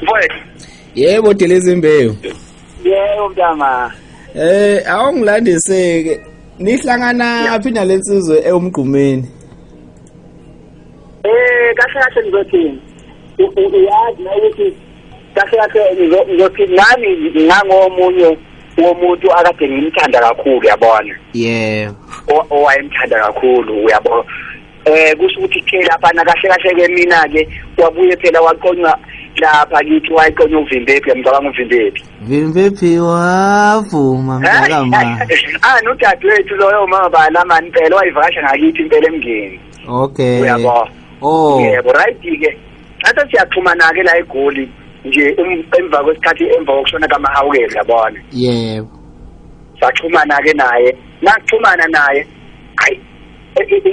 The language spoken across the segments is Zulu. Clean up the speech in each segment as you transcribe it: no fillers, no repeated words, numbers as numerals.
Mfowethu. Yebo Delizimbewu. Yebo mntama. Awungilandiseke. Nihlangana phi nalensizwe ewumgqumeni? Kahle kahle ngizothini? Uyazi ukuthi kahle kahle ngizothi nami ngangomunye womuntu akade ngimthanda kakhulu, uyabona. Yebo. Owayemthanda kakhulu, uyabo. Kusho ukuthi ke lapha na kahle kahle ke mina ke wabuye phela waqonywa lapha kithi, wayiqonywa uVimbephi, ngicabanga uVimbephi. Vimbephi wavuma mntakama. Nodadewethu loyo mama bala impela wayivakasha ngakithi impela emngeni. Okay. Uyabo. Oh. Yebo, right ke. Ngathi siyaxhumana ke la eGoli nje emva kwesikhathi emva kokushona kaMahawukela, yabona. Yebo. Saxhumana ke naye. Naxhumana naye. Hayi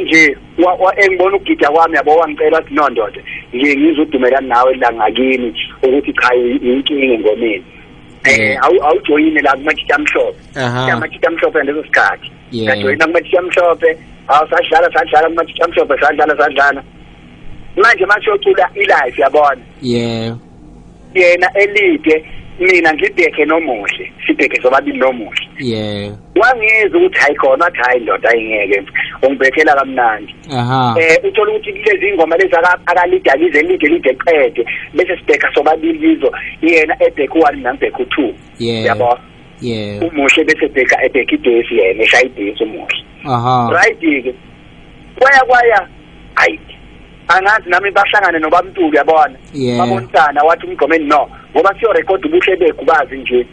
nje engibona ukugida kwami, yabo, wangicela wathi no ndoda nje ngizodumelana nawe la ngakini ukuthi cha inkinga engomeni. Awujoyine la kuMatshitshi Amhlophe. AmaTshitshi Amhlophe ngaleso sikhathi. Ngajoyina kuMatshitshi Amhlophe, sadlala kuMatshitshi Amhlophe, sadlala. Manje masiyocula ilife, yabona. Yebo. Yena elide, mina ngibheke nomuhle, sibheke sobabili nomuhle. Yebo. Wangizwa ukuthi hayi khona, wathi hayi ndoda ayingeke, ungibhekela kamnandi. Uthola ukuthi kulezi ingoma lezi akalida lize lide qede bese sibheka sobabili kizo, yena ebheka u1 mina ngibheka u2. Yabo. Yebo. Umuhle bese bheka ebheka idesi, yena eshaya idesi umuhle. Right ke. Kwaya hayi angazi nami bahlangane noBamntulu, yabona. Babonisana wathi umgqomeni no ngoba siyo record ubuhle begubazi nje.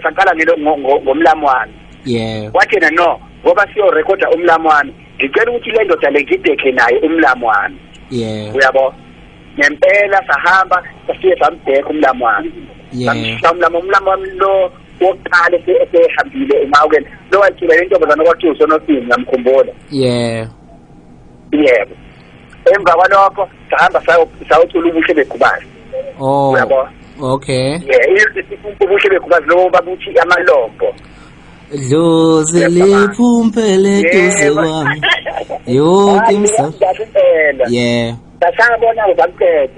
Saqala ngelo ngomlamu wami. Yebo. Wathi yena no ngoba siyo recorda umlamu wami, ngicela ukuthi le ndoda le ngibheke naye umlamu wami. Yebo. Uyabo. Ngempela sahamba safike sambheka umlamu wami. Yebo. Umlamu wami lo wokuqala esehambile uMawukela lo wacula intombazana kwathiwa uSonosini, ngamkhumbula. Yebo. Yebo. Emva kwalokho sahamba sayocula ubuhle begubazi. Oh. Uyabo. Okay. Yeah, ubuhle begubazi lo babuthi amalombo. Dlozi liphumpele eduze kwami. Yonke imsa. Yeah. Sasabona ubamqeda.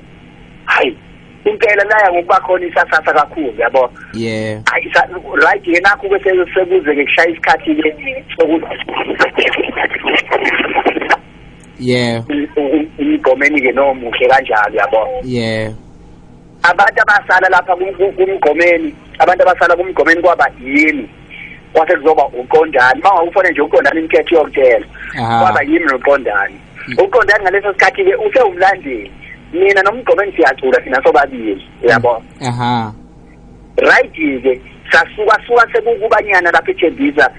Hayi, impela laya ngokuba khona isasasa kakhulu, yabo. Yeah. Hayi, right yena nakho ke sekuze ke kushaya isikhathi ke sokuthi Yeah. Umgqomeni ke nomuhle kanjalo, yabo. Yeah. Abantu abasala lapha kumgqomeni, abantu abasala kumgqomeni kwaba yimi. Kwase kuzoba uqondani. Mawufone nje uqondani inketho yokutshela. Kwaba yimi noqondani. Uqondani ngaleso sikhathi ke usewumlandeli. Mina nomgqomeni siyacula thina sobabili, yabo. Right ke sasuka sekukubanyana lapha eThembisa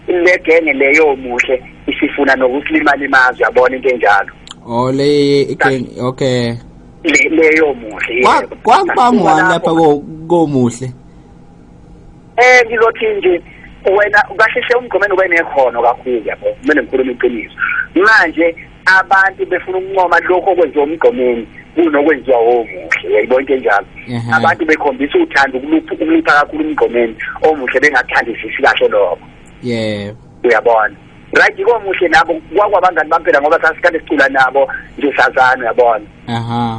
le genge leyo muhle isifuna nokusilimalimaza, yabona into enjalo. Oh le gang, okay. Leyo muhle. Kwakubangwani lapha komuhle? Ngizothi nje wena kahle umgqomeni ube nekhono kakhulu, yabo. Kumele ngikhulume iqiniso. Manje abantu befuna ukuncoma lokho okwenziwa umgqomeni kunokwenziwa omuhle, uyayibona into enjalo. Abantu bekhombisa uthando ukulupha kakhulu umgqomeni, omuhle bengathandisisi kahle lokho. Yebo. Uyabona. Right komuhle nabo kwakwabangani bamphela ngoba sasikade sicula nabo nje sazana, uyabona.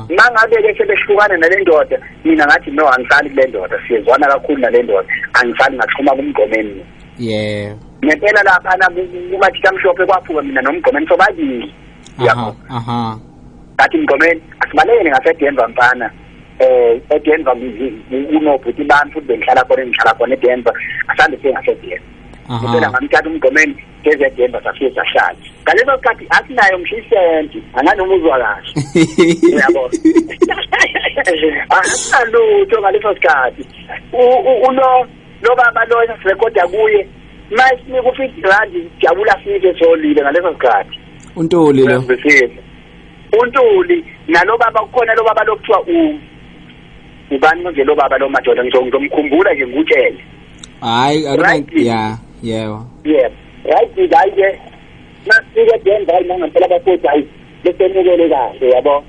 Mangabe ke sebehlukana nale ndoda, mina ngathi no angisali kule ndoda, siyezwana kakhulu nale ndoda, angisali ngaxhuma kumgqomeni. Yebo. Ngempela lapha na kuMatshitshi Amhlophe kwaphuka mina nomgqomeni sobabili. Yabo. Ngathi mgqomeni asibalekele ngaseDenver mfana. eDenver kunobhuti bami futhi bengihlala khona eDenver, asande sengaseDenver. Ngempela ngamthatha umgqomeni ngeze eDenver safike sahlala. Ngaleso sikhathi asinayo ngisho isenti, anganoma uzwa kahle. Uyabo. Asinalutho ngaleso sikhathi. Ulo lo baba lo esirekoda kuye masinika u50 rand jabula fike solile ngaleso sikhathi. uNtuli lo. uNtuli nalo baba kukhona lo baba lokuthiwa ubani manje lo baba lo madoda ngizomkhumbula nje ngikutshele. Hayi akuna ya yebo. Yebo. Right hayi ke masifike eDenver hayi ngempela bafowethu hayi besemukele kahle, yabo.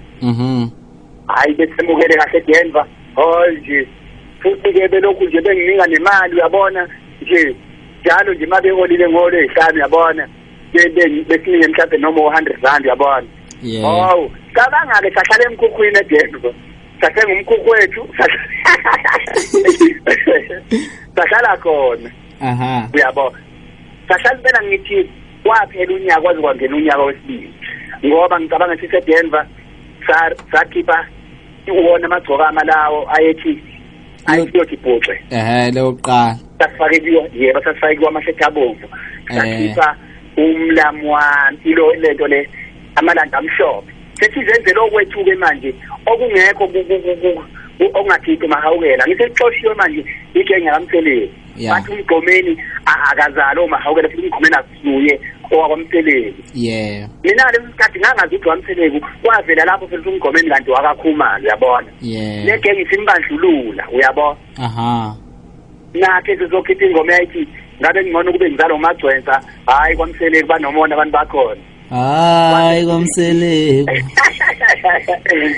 Hayi besemukele kahle eDenver. Hayi nje futhi ke belokhu nje benginika nemali, uyabona nje njalo nje mabeholile ngolo ezihlanu, uyabona besinike mhlawumbe noma 100 rand, uyabona. Oh, cabanga ke sahlala emkhukhwini eDenver. Sathenga umkhukhu wethu, sahlala khona. Aha. Uyabo, sahlala impela, ngithi kwaphela unyaka kwaze kwangena unyaka wesibili, ngoba ngicabanga siseDenver sakhipha wona amagcokama lawo ayethi ayiyothi bhuxe. Ehhe, lokuqala. Sasifake kuyo, yebo, sasifake kuwo amashethi abomvu. Sakhipha umlamu wami, ilo lento le, amalanda amhlophe. Sesizenzela okwethu-ke manje okungekho okungakhiphi uMahawukela. Ngisexoshiwe manje igenge kaMseleku. Bathi uMgqomeni akazali oMahawukela, futhi uMgqomeni akusuye owakwaMseleku. Mina leso sikhathi ngangazi ukuthi waMseleku, kwavela lapho futhi uMgqomeni kanti wakaKhumalo, uyabona. Le genge isimbandlulula, uyabo. Aha. Nakhe sizokhipha ingoma yayithi ngabe ngcono kube ngizalwa uMagcwensa, hhayi kwaMseleku banomona abantu bakhona. Hayi kwaMseleku.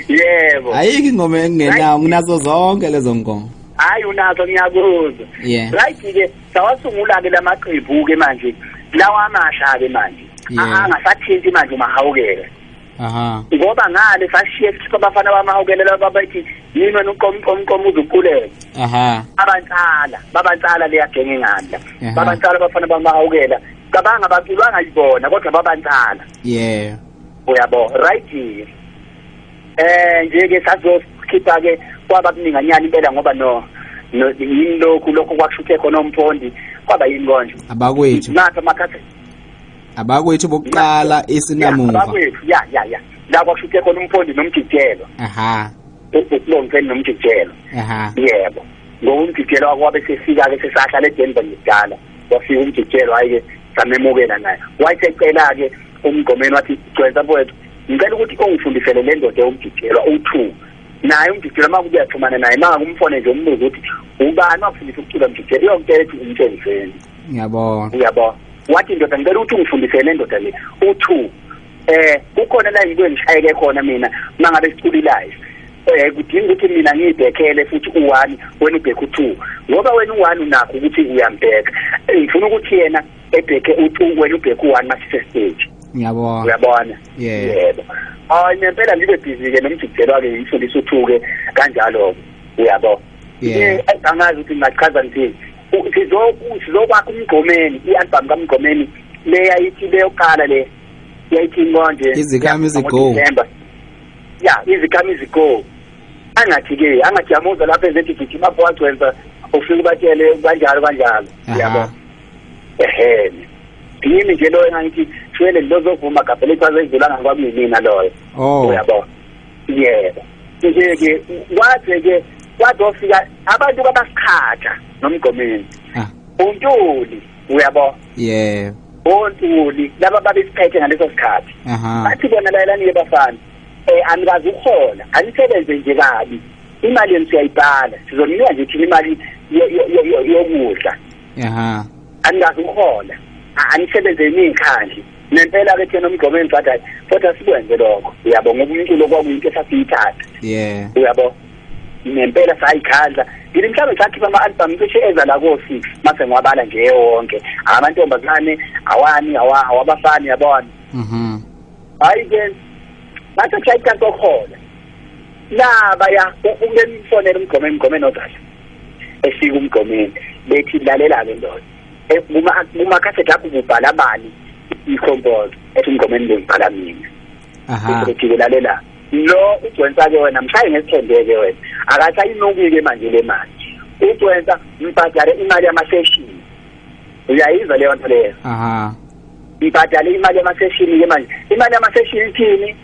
Yebo. Ayikho ingoma engingenawo, nginazo zonke lezo ngoma. Hayi unazo, ngiyakuzwa. Right ke, sawasungula ke lamaqembu ke manje, lawa amasha ke manje. Angasathinti manje uMahawukela. Aha. Ngoba ngale sashiye sikhipha abafana bamahawukela laba bathi yini wena uqomqomqom uzuquleka. Aha. Abantsala, babantsala leya genge ngandla. Babantsala abafana bamahawukela. Cabanga baculwanga yibona kodwa babantsala. Yeah. Uyabo, right. Nje ke sazokhipha ke kwaba kuninganyana impela, ngoba no yini lokhu kwakushuthe khona uMphondi, kwaba yini konje abakwethu natha amakhathi abakwethu bokuqala isinamuva abakwethu ya la kwakushuthe khona uMphondi nomjijelo. Aha. Ukulongiseni nomjijelo. Aha. Yebo, ngoba umjijelo kwabe sefika ke sesahlala eDenver ngidala, wafika umjijelo, hayi ke samemukela naye. Wayesecela ke uMgqomeni wathi Gcwensa mfowethu, ngicela ukuthi ungifundisele le ndoda yomjijelo u2. Naye umjijelo uma kubuya xhumana naye, uma kumfone nje umbuzo ukuthi ubani wakufundisa ukucula umjijelo, uyokutshela ukuthi umtshengiseni. Ngiyabona. Uyabo. Wathi indoda ngicela ukuthi ungifundisele le ndoda le u2. Kukhona la ngikuye ngishayeke khona mina mangabe sicula live. Kudinga ukuthi mina ngiyibhekele futhi u1, wena ubheke u2. Ngoba wena u1 unakho ukuthi uyambheka. Ngifuna ukuthi yena ebheke u2, wena ubheke u1 masise stage. Ngiyabona. Uyabona? Yebo. Hayi ngempela ngibe busy ke nomjijelo wake ngifundisa u2 ke kanjalo, uyabo. Angazi ukuthi ngingachaza ngithini. Sizokwakha uMgqomeni, i-album kaMgqomeni le yayithi leyoqala le yayithi konje Izikami izigo. Ya, izikami izigo. Angathi ke, angathi yamuza lapha ezethi gijima bawagcwenza ufike ubatshele kanjalo kanjalo, uyabo. Ehhe. Yimi nje lo engangithi shwele lozovuma gabhele ichaze edlulanga kwakuyimina loyo. Uyabo. Yebo. Nje ke kwaze ke kwadofika abantu abasikhatha noMgqomeni. uNtuli, uyabo. Yebo. ONtuli laba babesiphethe ngaleso sikhathi. Bathi bona layelani bafana, anikazi ukuhola, anisebenze nje kabi. Imali yenu siyayibhala, sizoninika nje thina imali yokudla. Aha. Anikazi ukuhola, anisebenze ningikhandli. Nempela ke thina uMgqomeni sathi kodwa sikwenze lokho, uyabo, ngoba umculo kwakuyinto esasiyithatha. Yeah. Uyabo. Nempela sayikhandla. Ngithi mhlawumbe sakhipha ama-album cishe eza la ko-6 mase ngiwabala nje wonke. Amantombazane, awani, awabafana, yabona. Mhm. Hayi ke bathi kushaya okuhola. Laba ya ubemfonela uMgqomeni, uMgqomeni ozahle. Efika uMgqomeni bethi lalela ke ndoda. Kuma-cassette akho ubhala bani i-compose, ethi uMgqomeni ngibhala mina. Aha. Bethi lalela lo uGcwensa ke wena mshaye ngesithembeke wena, akasayinukike manje le mali. uGcwensa mbhadale imali yama-session, uyayizwa leyo nto leyo. Aha. Mbhadale imali yama-session ke manje. Imali yama-session ithini?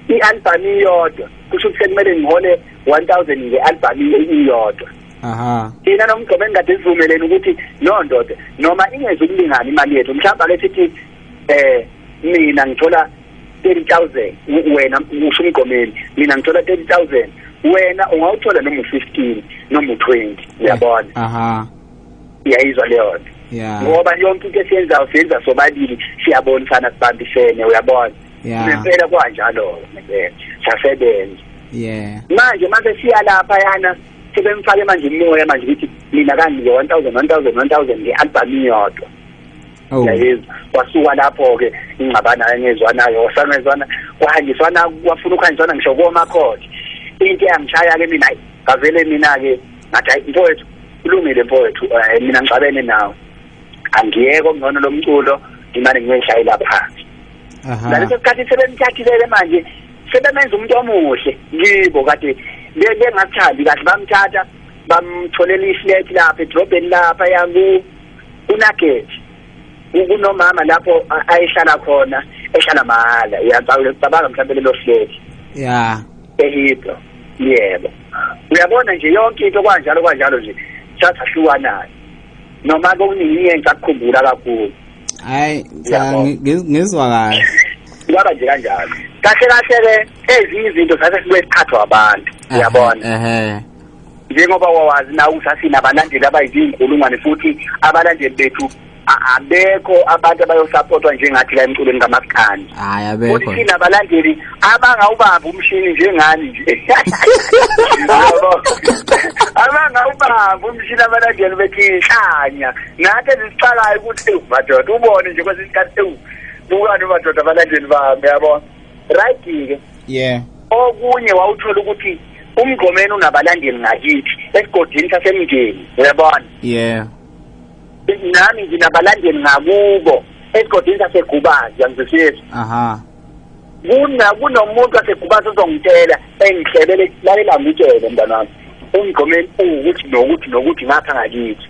I-album iyodwa, kusho ukuthi sekumele ngihole 1000 nge-album iyodwa. Aha. Thina noMgqomeni kade sivumelene ukuthi no ndoda noma ingeze ukulingana imali yethu, mhlawumbe ake sithi mina ngithola 30,000, wena usho uMgqomeni, mina ngithola 30,000, wena ungawuthola noma u15 noma u20, uyabona. Aha. Iyayizwa leyo nto. Yeah. Ngoba yonke into esiyenzayo siyenza sobabili, siyabonisana, sibambisene, uyabona. Ngempela kwanjalo ngempela sasebenza. Yeah. Manje mase siya lapha yana sebemfake manje imoya manje ukuthi mina kanike 1000 1000 1000 nge-album iyodwa. Yayizwa. Kwasuka lapho ke ingxabano engezwanayo, wasangezwana, kwahanjiswana, kwafuna ukuhanjiswana ngisho komakhodi. Into eyangishaya ke mina, hayi, ngavele mina ke ngathi, hayi mfowethu, kulungile mfowethu, mina ngixabene nawe, angiyeko ngcono lo mculo, ngimane ngiyoyishayela phansi. Ngaleso sikhathi sebemthathile manje, sebemenza umuntu omuhle kibo, kade bengakuthandi kahle, bamthatha bamtholela iflat lapha edrobheni lapha yaku uNugget, kunomama lapho ayehlala khona, ehlala mahhala. Uyacabanga mhlawumbe lelo flat ehibro. Yebo, uyabona nje yonke into kwanjalo kwanjalo nje, sahlukanayo noma kokuningi ngisakukhumbula kakhulu. Hayi cha, ngizwa kahle. Kwaba nje kanjalo. Kahle kahle ke ezinye izinto sase sibuye siphathwa abantu, uyabona, njengoba wawazi nawe sasinabalandeli abayizinkulungwane, futhi abalandeli bethu abekho abantu abayosupportwa njengathi la emculweni kaMaskandi. Hayi abekho. Futhi sinabalandeli abangawubamba umshini njengani nje. Abangawubamba umshini abalandeli bethi inhlanya. Nathi ezisixakayo ukuthi madoda ubone nje kwesinye isikhathi bukani madoda abalandeli bami, yabo. Right ke. Yeah. Okunye wawuthola ukuthi umgqomeni unabalandeli ngakithi esigodini sasemndeni, uyabona? Yeah. Nami nginabalandeli ngakubo esigodini saseGubazi, uyangizwisisa? Aha. Kunomuntu waseGubazi ozongitshela engihlebele, lalela ngitshele mntana wami, umgqomeni uwukuthi nokuthi nokuthi ngapha ngakithi.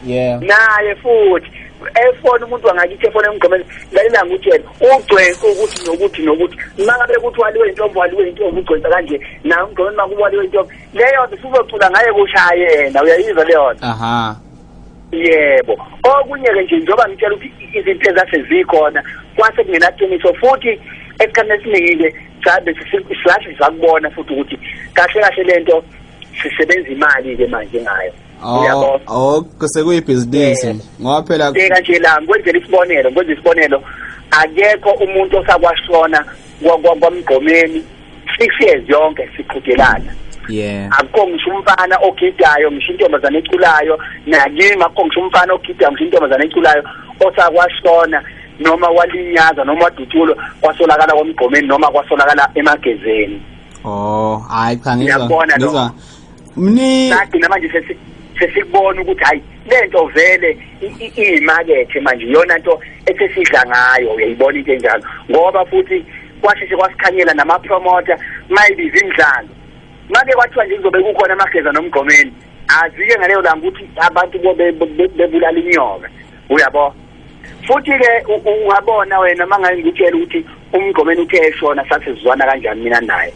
Yeah. Naye futhi efona umuntu wangakithi efona emgqomeni, lalela ngitshele ugcwensa ukuthi nokuthi nokuthi mangabe kuthi waliwe intombi, waliwe intombi ugcwensa kanje, naye umgqomeni makuwaliwe intombi leyo nto usuzocula ngaye kushaya yena, uyayizwa leyo nto? Aha. Yebo. Okunye ke nje njengoba ngitshela ukuthi izinto ezasezikhona kwase kungenaqiniso, futhi esikhathini esiningi ke sabe sisasho sakubona futhi ukuthi kahle kahle lento sisebenza imali ke manje ngayo. Uyabona? Oh, sekuyibhizinisi ngoba phela bheka nje la ngikwenzela isibonelo, akekho umuntu osakwashona kwamgqomeni 6 years yonke siqhudelana. Yeah. Akukho ngisho umfana ogidayo, ngisho intombazane eculayo, nakimi akukho ngisho umfana ogidayo, ngisho intombazane eculayo osakwashona noma walinyaza noma wadutshulwa kwasolakala kwamgqomeni noma kwasolakala emagezeni. Oh, hayi cha ngizwa. Mni sagcina manje sesikubona ukuthi hayi lento vele iyimakethe manje, iyona nto esesidla ngayo, uyayibona into enjalo. Ngoba futhi kwasheshe kwasikhanyela nama-promoter mayibiza imidlalo, make kwathiwa nje kuzobe kukhona amageza nomgqomeni, azike ngaleyo langa ukuthi abantu bebulala inyoka, uyabo. Futhi ke ungabona wena mangaye ngikutshela ukuthi umgqomeni uthe eshona sasizwana kanjani mina naye.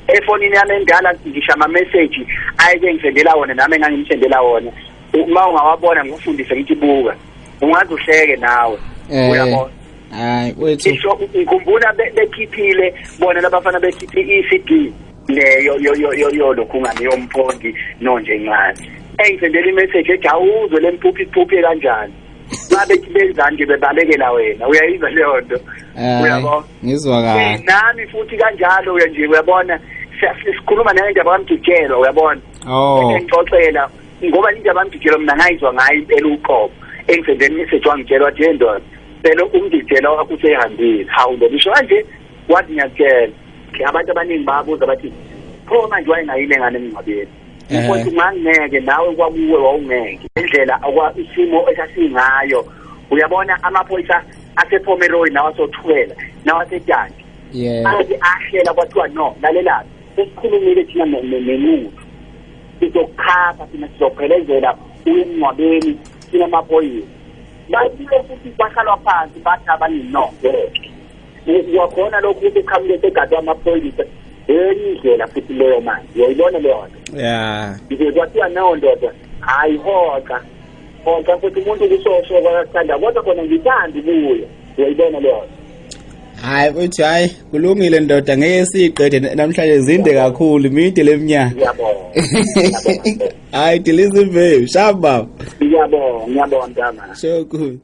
Efonini yami endala ngisho ama-message ayeke ngisendela wona, nami engangimsendela wona, uma ungawabona ngikufundise ngithi buka, ungaze uhleke nawe, uyabona. Hayi wethu ngikhumbula bekhiphile bona labafana bekhiphe i-CD leyo yo lokhu ngani yomphondi nonje encane, engisendela imessage ethi awuzwe lempuphi iphuphe kanjani, babethi benzani nje bebalekela wena, uyayizwa leyo nto, uyabo. Ngizwa kahle nami futhi kanjalo nje, uyabona sikhuluma nendaba kaMjikelo, uyabona. Oh, engixoxela ngoba indaba kaMjikelo mina ngayizwa ngayo impela uqobo, engisendela imessage wangitshela wathi hey ndoda phela uMjikelo wakho usehambile. Hawu ndoda isho kanje, wathi ngiyakutshela. Abantu abaningi bayabuza bathi pho manje wayengayile ngane emngcwabeni? Mfowethu ngangeke nawe kwakuwe wawungeke indlela isimo esasingayo, uyabona amaphoyisa asePomeroy nawasothwela nawaseDandi, aze ahlela kwathiwa no lalela sesikhulumile thina nemuntu sizokukhapha thina sizophelezela uye emngcwabeni thina amaphoyisa. Babuye futhi bahlalwa phansi bathi abanye no ngeke kwakhona lokhu ukuthi uqhamuke segadwa amaphoyisa, enye indlela futhi leyo manje, uyayibona leyo nto. Yeah. Nje kwathiwa nawo ndoda hayi hoqa hoqa futhi umuntu kusosho kwakuthanda kodwa khona ngithanda kuye, uyayibona leyo nto. Hayi uthi hayi kulungile ndoda, ngeke siyiqede namhlanje, zinde kakhulu mide leminyaka. Ngiyabonga. Hayi dilize imbewu shamba. Ngiyabonga, ngiyabonga mntana. So good.